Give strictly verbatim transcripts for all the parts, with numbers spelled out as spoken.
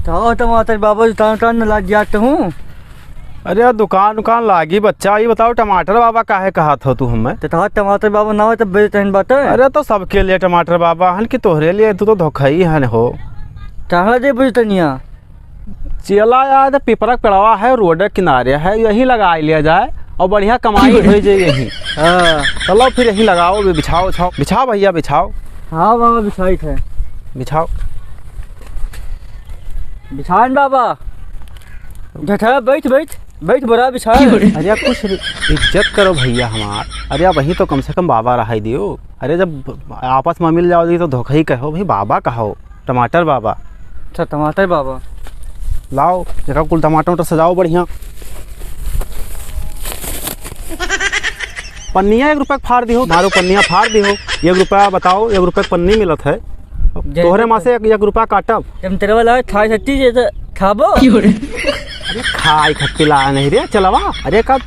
तो टमाटर बाबा दुकान उकान न लाग जात हूँ। अरे दुकान उकान लागी बच्चा, ई बताओ टमाटर बाबा काहे कहत हो तू हमें? तो तोहार टमाटर बाबा ना हो तब बेचत हन बाटे। अरे तो सबके लिए टमाटर बाबा हन कि तोहरे लिए? तू तो धोखई हन हो। कहाँ दे बुझतनिया? चला यार, पिपरा के पेड़वा है, रोड के किनारे है, यहीं लगाई लिया जाए और बढ़िया कमाई हो जाए यहीं। हाँ। चलो फिर यहीं लगाओ, बिछाओ, बिछाओ, बिछाओ भैया, बिछाओ। हाँ बाबा, बिछाई थे। बिछाओ। बिछान बाबा। बैठ, बैठ, बैठ, बड़ा बिछान। अरे कुछ इज्जत करो भैया हमार। अरे वहीं तो कम से कम बाबा रहाई दियो। अरे जब आपस में मिल जाओ जी तो धोखा ही कहो भाई, बाबा कहो। टमाटर बाबा। अच्छा, टमाटर बाबा। लाओ, एका कुल टमाटर उमाटर सजाओ बढ़िया। पन्निया एक रुपया के फाड़ दिहो, मारो पन्निया फाड़ दिहो। एक रुपया बताओ, एक रुपया के पन्नी मिलत है। जय तोहरे जय माँ से एक, एक रुपया काटब। जब तेरे वाला है, खाए सच्ची जैसे खाबो। अरे खाए खत्ती लाया नहीं रे, चलवा। अरे का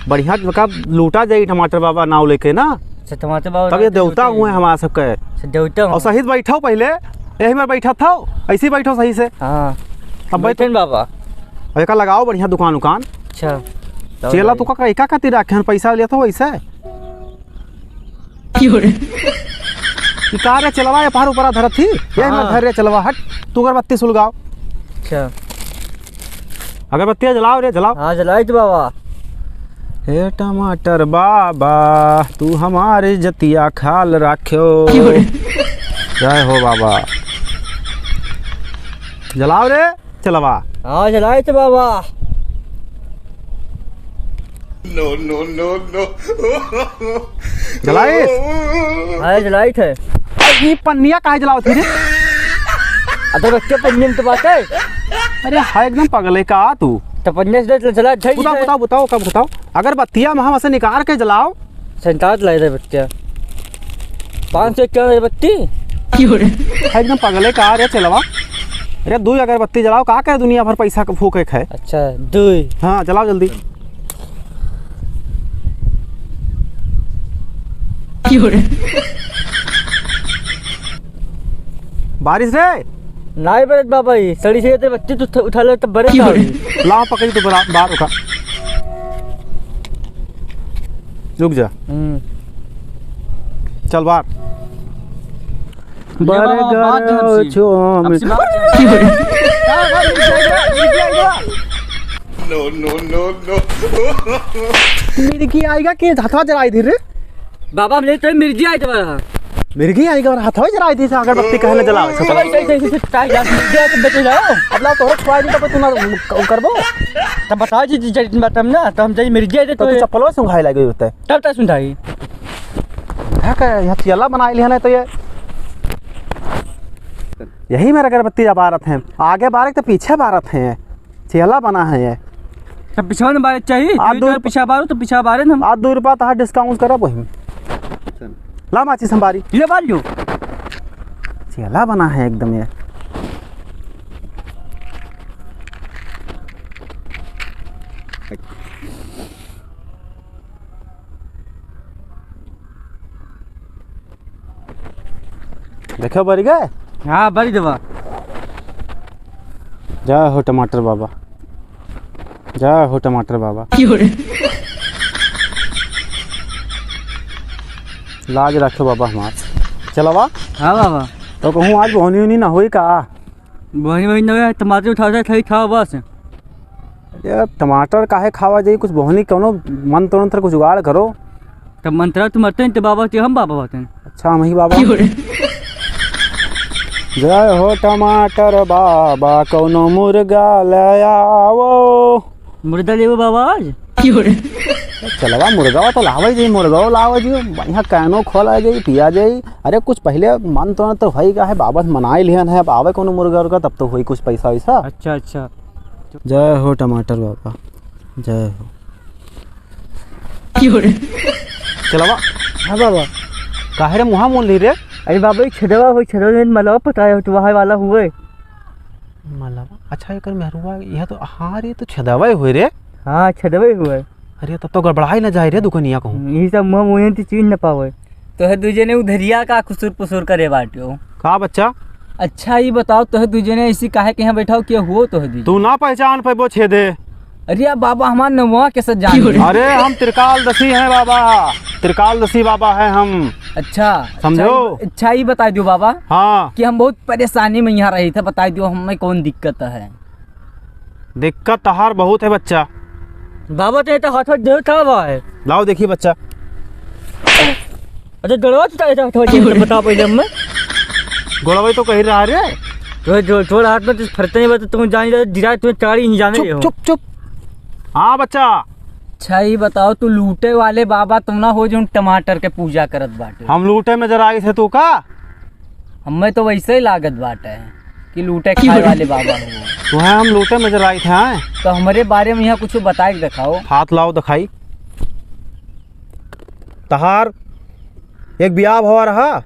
बढ़िया का लूटा जाई टमाटर बाबा नाव लेके ना। अच्छा, टमाटर बाबा तब ये नाव देवता लेके हुए हमारा सबके। अच्छा, देवता और हुए। सही से बैठो पहले, यही में बैठा था, ऐसे ही बैठो सही से। हाँ। अब बैठ बैठन बाबा। अब एका लगाओ बढ़िया दुकान उकान। अच्छा। चेला तू का, का खातिर रखे हैं, पैसा लिया था वैसे। क्यों रे? ई का रे चेलवा, ये पहाड़ ऊपर धरत थी, ये हाँ। में धर रे चेलवा, हट, तू अगरबत्ती सुलगाओ। अच्छा। अगरबत्तियाँ जलाओ रे, जलाओ। हाँ, जलाई तो बाबा। हे टमाटर बाबा, तू हमारे जतिया खाल राख्यो। क्यों रे? जय हो बाबा। जलाओ रे चेलवा। हाँ, जलाई तो बाबा। No, no, no, no। जलाइस? हाँ, जलाई थे। ई पन्निया काहे जलावत ही रे? अरे बच्चे, पन्नी में तो बात है। अरे हाँ, एकदम पगले का तू। तो पन्नी से जला, जला, जला, बताओ, जला। बताओ, बताओ, कब बताओ? अगरबत्तिया में हम ऐसे निकाल के जलाओ। संतात लाई रे बच्चा। पाँच सौ इक्यावन अगरबत्ती? क्यों रे? एकदम पगले का रे चेलवा। अरे दुई अगरबत्ती जलाओ, का करे दुनिया भर पैसा के फूके खाए। अच्छा, दुई। हाँ, जलाओ जल्दी। क्यों रे? बारिश रे? नाई बरत बाबा, ई सड़ी से अगरबत्ती तू उठा ले तो बरत क्यों रे? लाओ पकड़ी तो बरा-, बाहर उठा। रुक जा। हम्म। चल बाहर। ये बाबा, बात जो हमसे। छो हम। हमसे बात जो। No, no, no, no। मिर्गी आएगा कि हथवा जलाई दी रे? बाबा, हमने तो मिर्गी आई तुम्हारा। मिर्गी आएगा और हथवा जलाई दी से अगरबत्ती कहने जलाओ। चलो, चलो, चलो, चलो, चलो, चलो, चलो, चलो। अब लाओ, तोहरे खुआई दी, तब तू ना क-, करबो। तब बताओ जी, जी, जी, बात हम ना, तो हम जाई मिर्गी आई तो तो तू ये चप्पलो सुंघाई लगे होते। तब तक सुंघाई। हाँ, का, यहाँ चेला बनाई लिया ना तो ये। यही मेरा अगरबत्ती जब बारत हैं। आगे बारत तो पीछे बारत हैं। चेला बना है ये। तब पीछे बारे चाहिए, आज तू दो तो पीछे बारो तो पीछे बारे ना। आज दो रुपया तो discount करब वही। ला माचिस हम बारी। ये बार जो। चेला बना है एकदम ये। देखो, बरी गए? हाँ, बरी देवा। जय हो टमाटर बाबा, जय हो टमाटर बाबा। क्यों रे? लाज रखो बाबा हमार। चलवा? हाँ बाबा। तो कहूँ आज बोहनी उनी ना होई का? बोहनी वोहनी ना होई, टमाटर उठाओ, खाई खाओ बस। यार, टमाटर काहे खावा जाई? कुछ बोहनी कौनो मंत्र वंत्र कुछ जुगाड़ करो। तब मंत्र तो मरते हैं, तो बाबा होते हम बाबा होते हैं। अच्छा, हम ही बाबा। क्यों रे? जय हो टमाटर बाबा, कौनो मुर्गा ले आओ। मुर्गा लेबो बाबा आज? क्यों रे? चलवा मुर्गावा तो लावे जी, मुर्गावा लावे जी, बढ़िया कैनो खोला जाई, पिया जाई। अरे कुछ पहले मन तो, तो होई का है, बाबा से मनाई लिहन है, अब आवे कौनो मुर्गा उर्गा तब तो होई कुछ पैसा वैसा। अच्छा, अच्छा। जय हो टमाटर बाबा, जय हो। क्यों रे? चलवा। हाँ बाबा। काहे रे मुहा मोल ली रे? अरे बाबा, ये छेदवा होई, छेदवा में मलवा पटाया हो, तो वहाँ वाला हुए। मलवा? अच्छा, एकर मेहरुआ, यह तो, हाँ रे, तो छेदवा हुए रे। हाँ, छेदवा हुए। अरे, तब तो गड़बड़ाई ना जाए रे दुकनिया कहूँ। यही सब मुँह मुँह तो चीन न पावे। तो है दूजे ने उधरिया का खुसुर पुसुर करे बाटियो। का बच्चा? अच्छा, ई बताओ, तोहे दुइ जने ऐसी काहे के यहाँ बैठाओ, के हुओ तोहे दुइ जने? तू ना पहचान पैबो छेदे। अरे बाबा, हमार नौवा के सज्जान है। अरे हम त्रिकालदसी हैं बाबा, त्रिकालदसी बाबा हैं हम। अच्छा, समझो? अच्छा, ई, अच्छा, ई बताइ दियो बाबा। हाँ। कि हम बहुत परेशानी में यहाँ रही थे, बताइ दियो हमें कौन दिक्कत है। दिक्कत तहार बहुत है बच्चा। बाबा, ते तो हाथ हाथ देव था बा है। लाओ देखी बच्चा। अच्छा, गोड़वा तो, तो, तो, तो, तो बता पहले हमें। गोड़वा तो कही रहा रे। तो जो, तोर हाथ में तो फरते नहीं बा, तो तुम जान जाओ, जिरा तुम्हें चाड़ी नहीं जाने चुप, हो। चुप, चुप। हाँ बच्चा। अच्छा, ई बताओ, तू लूटे वाले बाबा तुम ना हो, जो टमाटर के पूजा करत बाटे। हम लूटे में जरा आई थे तू का? हमें तो वैसे ही लागत बाटे कि लूटे खाए वाले बाबा हो। तुम्हें हम लूटे में जरा आई थे, आए? तो हमरे बारे में यहाँ कुछ बताए के दिखाओ। हाथ लाओ दिखाई। तहार एक बियाह भवा रहा?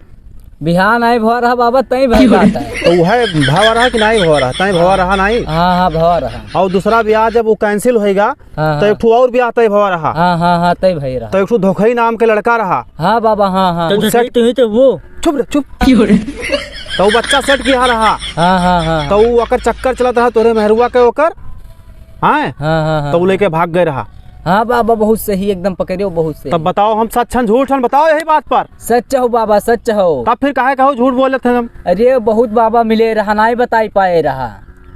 बियाह नाहीं भवा रहा बाबा, तई भई बात है। तो वह भवा रहा कि नाहीं भवा रहा? तई भवा रहा नाहीं? हाँ, हाँ, भवा रहा। और दूसरा बियाह जब वो cancel होइगा, हाँ, तो हाँ। एक ठो और बियाह तय भवा रहा। हाँ, हाँ, हाँ, तय भई रहा। तो एक ठो धोखई नाम के लड़का रहा। हाँ बाबा, हाँ, हाँ। तो उस धोखई set तुम्ही तो वो। चुप रे, चुप। तो वो बच्चा set किहा रहा। हाँ, हाँ, हाँ, तो हाँ। वो ओकर चक्कर चलत रहा तोरे मेहरुआ के ओकर। हाँ? हाँ, हाँ, हाँ, तो वो हाँ। लेके भाग गए रहा। हाँ बाबा, बहुत सही, एकदम पकड़े हो, बहुत सही। तब बताओ, हम सच हन झूठ हन, बताओ यही बात पर। सच हो बाबा, सच हो। तब फिर काहे कहो झूठ बोलत हैं हम? अरे बहुत बाबा मिले रहा, नाहीं बताई पाए रहा।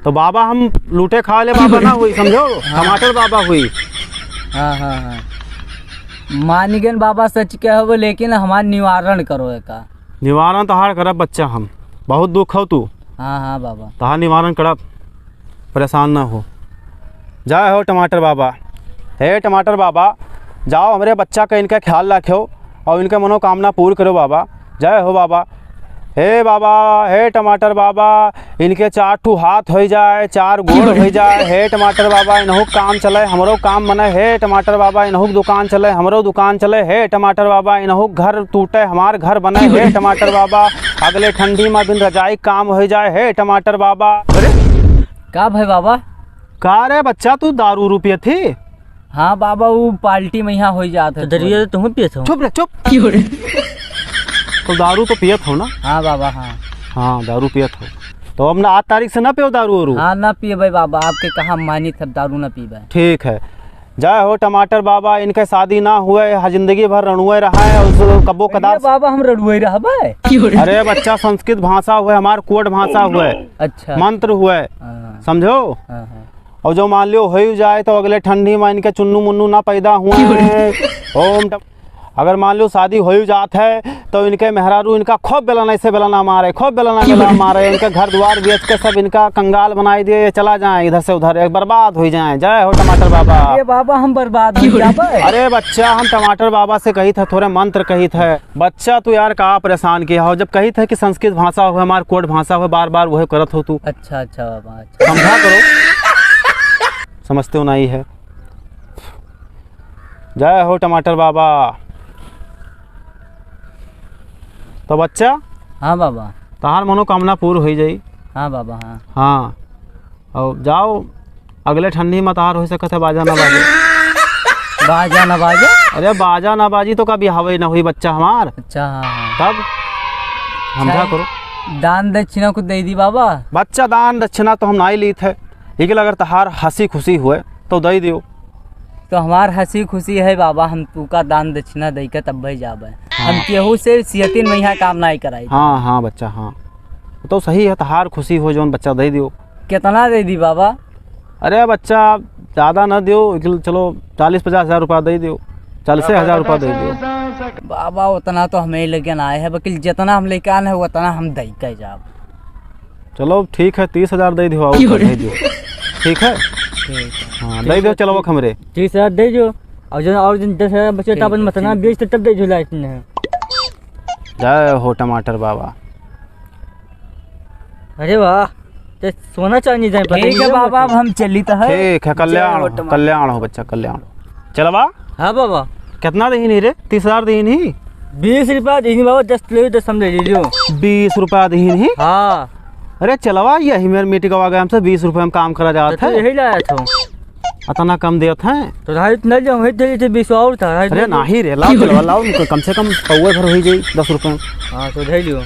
तो बाबा हम लूटे खाए वाले बाबा ना हुई, समझो? हाँ। टमाटर बाबा हुई। हाँ, हाँ, हाँ। मानिगन बाबा सच के हो, लेकिन हमार निवारण करो एका। निवारण तहार करब बच्चा हम। बहुत दुख हो तू। हाँ, हाँ बाबा। तहार निवारण करब, परेशान ना हो। जय हो टमाटर बाबा। हे टमाटर बाबा, जाओ हमरे बच्चा का, इनका ख्याल रखो और इनका मनोकामना पूर्ण करो बाबा। जय हो बाबा। हे बाबा, हे टमाटर बाबा, इनके चार ठू हाथ होइ जाए, चार गोड़ होइ जाए। हे टमाटर बाबा, इनहू काम चले, हमरो काम बने। हे टमाटर बाबा, इनहू दुकान चले, हमरो दुकान चले। हे टमाटर बाबा, इनहू घर टूटे, हमार घर बने। हे टमाटर बाबा, अगले ठंडी में बिन रजाई काम होइ जाए। हे टमाटर बाबा। अरे, का भय बाबा? का रे बच्चा, तू दारू उरू पियत ही? हाँ बाबा, उ पार्टी में यहाँ होइ जात है तो दरिया थोड़ी। तो तुम पियत हो? चुप रे, चुप। तो दारू तो पियत हो ना? हाँ बाबा, हाँ। हाँ, दारू पियत हो। तो अब ना, आठ तारीख से ना पियो दारू उरू? हाँ, ना पियबे बाबा, आपके कहा मानित है, दारू ना पीबे। ठीक है। जय हो टमाटर बाबा, इनके शादी ना हुए, ह-, जिंदगी भर रड़ुए रहा है, और कब्बो अरे कदार बाबा, हम रड़ुए रहबे? अरे बच्चा, संस्कृत भाषा हुए, हमार कोड भाषा हुए, अच्छा। मंत्र हुए, हाँ। समझो? हाँ, हाँ। और जो मान लियो होइ जाए तो अगले ठंडी में इनके चुन्नू मुन्नू ना पैदा हुए। ओम टम-, अगर मान लियो शादी होइ जात है तो इनके मेहरारू इनका खूब बेलना से बेलना मारे, खूब बेलना बेलना मारे, इनका घर द्वार बेच के सब इनका कंगाल बनाई दिए, ये चला जाए इधर से उधर, एक बर्बाद होइ जाए। जय हो टमाटर बाबा। ये बाबा हम बर्बाद होइ जाबे। अरे बच्चा, हम टमाटर बाबा से कही था, थोड़े मंत्र कही था। बच्चा तू यार का परेशान किया हो, जब कही था कि संस्कृत भाषा हो, हमार कोड भाषा हो, बार बार वह करत हो तू। अच्छा, अच्छा बाबा, अच्छा। समझा करो। समझते हो नहीं है। जय हो टमाटर बाबा। तो बच्चा, हाँ बाबा। तहार मनोकामना पूर्ण होइ जाई। हाँ बाबा, हाँ। हाँ, और जाओ, अगले ठंडी में तहार होइ सकत है बाजा ना बाजे। बाजा ना बाजे? अरे बाजा ना बाजी तो कभी हवे ना हुई बच्चा हमार। अच्छा, हाँ, हाँ। तब समझा अच्छा, करो। दान दक्षिणा कुछ दे दी बाबा। बच्चा, दान दक्षिणा तो हम नाहीं लीत है, लेकिन अगर तहार हँसी खुशी हुए तो दे दियो। तो हमार हँसी खुशी है बाबा, हम तू का दान दक्षिणा दे के तब भाई जाबे। हाँ। हम केहू से सियतिन में यहाँ काम नाहीं कराई। हाँ, हाँ बच्चा, हाँ, तो सही है, तहार खुशी हो जौन बच्चा दे दियो। कितना दे दी बाबा? अरे बच्चा, ज्यादा ना दियो, लेकिन चलो चालीस पचास हजार रुपया दे दियो, चालीस हजार रुपया दे दियो। बाबा, उतना तो हमें लेके ना आए हैं, वकील, जितना हम लेके आए हैं, उतना हम दे के जाब। चलो ठीक है, तीस हजार दे दियो, और की हो रे? दे दियो। ठीक है? ठीक है। हाँ, ठीक दे दियो, है, चलो ठीक। हमरे। तीस हजार दे दियो, और जो, और जो दस हजार बचे, ठीक तब है, मतना ठीक है। बेच, तब दे दियो लाइट ने। जय हो टमाटर बाबा। अरे वाह, ते सोना चांदी जाए पता ठीक नहीं है है बाबा, अब मुझे। हम चली तो है। ठीक है, कल्याण जय हो, हो टमाटर। कल्याण हो बच्चा, कल्याण हो। चलवा? हाँ बाबा। कितना दीन ही रे? तीस हजार दीन ही? बीस रुपया दीन बाबा, दस ले, दस हम ले लीजियो। बीस रुपया दीन ही? हाँ। अरे चलवा, यही मेरे मीटिंग आ गया हमसे, बीस रुपया में काम करा जात तो है। यही लाया था। अतना कम देत हैं। तो ढाई तो नहीं लियो, वही दे दीजिए, बीस और था, ढाई अरे दे दो। नहीं रे, लाओ चलवा, लाओ, कम से कम पौवे भर हो जाई दस रुपया में। हाँ, तो दे लियो।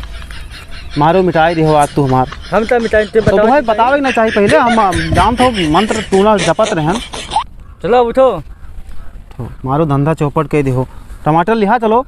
मारो मिटाई देहो आज तू हमार। हम तो मिटाई, तू तो बताओ तुम्हें कि बतावे के ना चाही पहिले, हम, हम जानत हो मंत्र टूना जपत रहन। चलो उठो। उठो, मारो धंधा चौपट कइ देहो। टमाटर लिहा चलो।